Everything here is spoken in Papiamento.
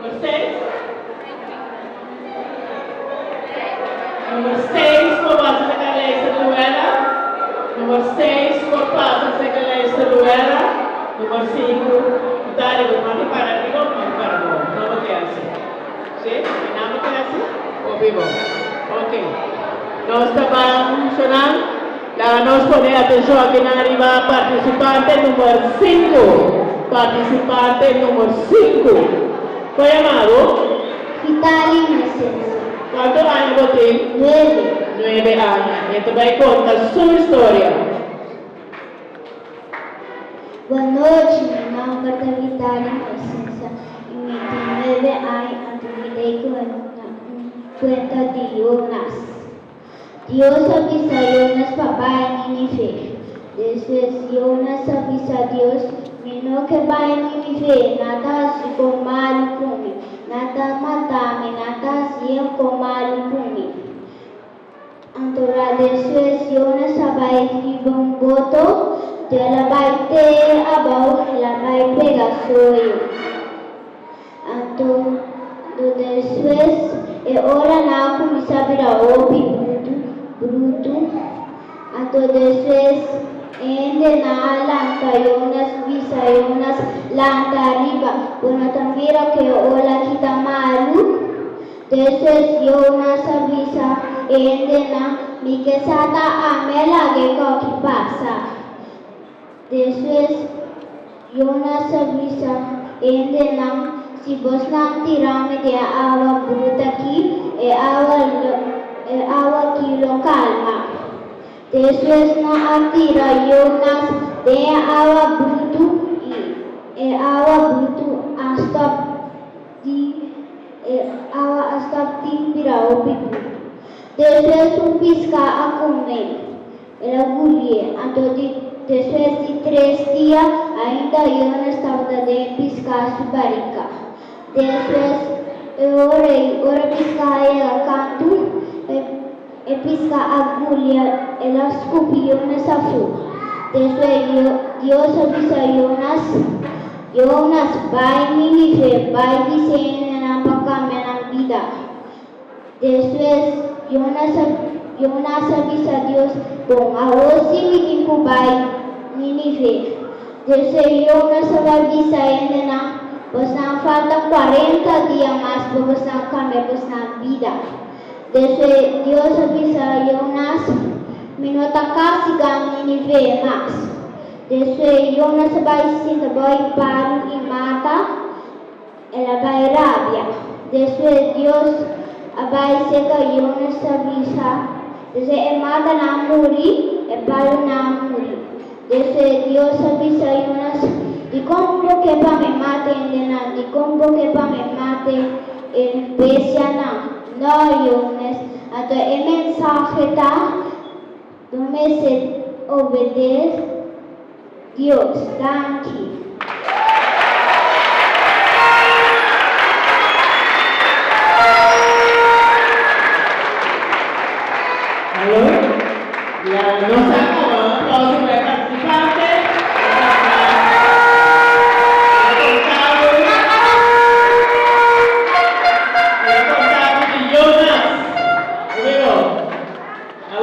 Number 6. Number 6 por pasa serka Leisa Luera. Number 6 por pasa serka Leisa Luera. Number 5. Dale, bo manda para riba, manda para bo. No bo ke hasi. Si? E nan bo ke hasi? Hopi bon. Ok. Nos ta ban shonan. Laga nos pone atenshon akinan riba partisipante number sinku. Partisipante number sinku. Kon yama bo? Vitali Inocencia. Kuantu aña bo tin? Nuebe. Nuebe aña. E ta bai konta su historia. Bonochi, mi nomber ta Vitali Inocencia i mi tin nuebe aña anto mi ta konta un kuenta di Jonas. Dios a bisa Jonas pa bai Nínive. Despues Jonas a bisa Dios, Mi no ke bai Nínive, nan ta hasi kon malu ku mi. Nan ta mata mi, nan ta hasi yen kon malu ku mi. Anto ra despues Jonas a bai riba un boto, anto el a bai te abou, el a bai pega soyo. Anto despues e ora nan a kuminsá bira hopi brutu, brutu. Anto despues e hendenan a lanta Jonas, bisa Jonas, Lanta ariba, bo no ta mira ku e ola aki ta malu? Despues Jonas a bisa e hendenan, Mi ke sa ta ami a laga e kòki pasa. Despues Jonas a bisa e hendenan, Si bosnan tira mi den e awa brut aki, e awa lo e awa aki lo kalma. Despues nan a tira Jonas den e awa brutu i e awa brutu a stòp di e awa a stòp di bira hopi brutu. Despues un piská a kom'é. El a gulié. Anto di despues di tres dia, ainda Jonas tabata den e piská su barika. Despues e ora ei, ora piská a yega kantu, e e piská a gulia, el a skupi Jonas afó. Despues Dios a bisa Jonas, Jonas, bai Nínive, bai bisa e hendenan pa kambia nan bida. Despues, Jonas a Jonas a bisa Dios, Bon, awor sí mi tin ku bai Nínive. Despues Jonas a bai bisa e hendenan, Bosnan falta kuarenta dia mas pa bosnan kambia bosnan bida. Despues Dios a bisa Jonas, Mi no ta kastigá Nínive mas. Despues Jonas a bai sinta bou e palu i mata. El a bai rabia. Despues Dios a bai serka Jonas a bisa, Despues e matanan a muri, e palunan a muri. Despues Dios a bisa Jonas, Dikon bo ke pa mi mata hendenan? Dikon bo ke pa mi mata e bestianan? No, Jonas. Anto e mensahe ta, Bo mester obedes Dios. Danki.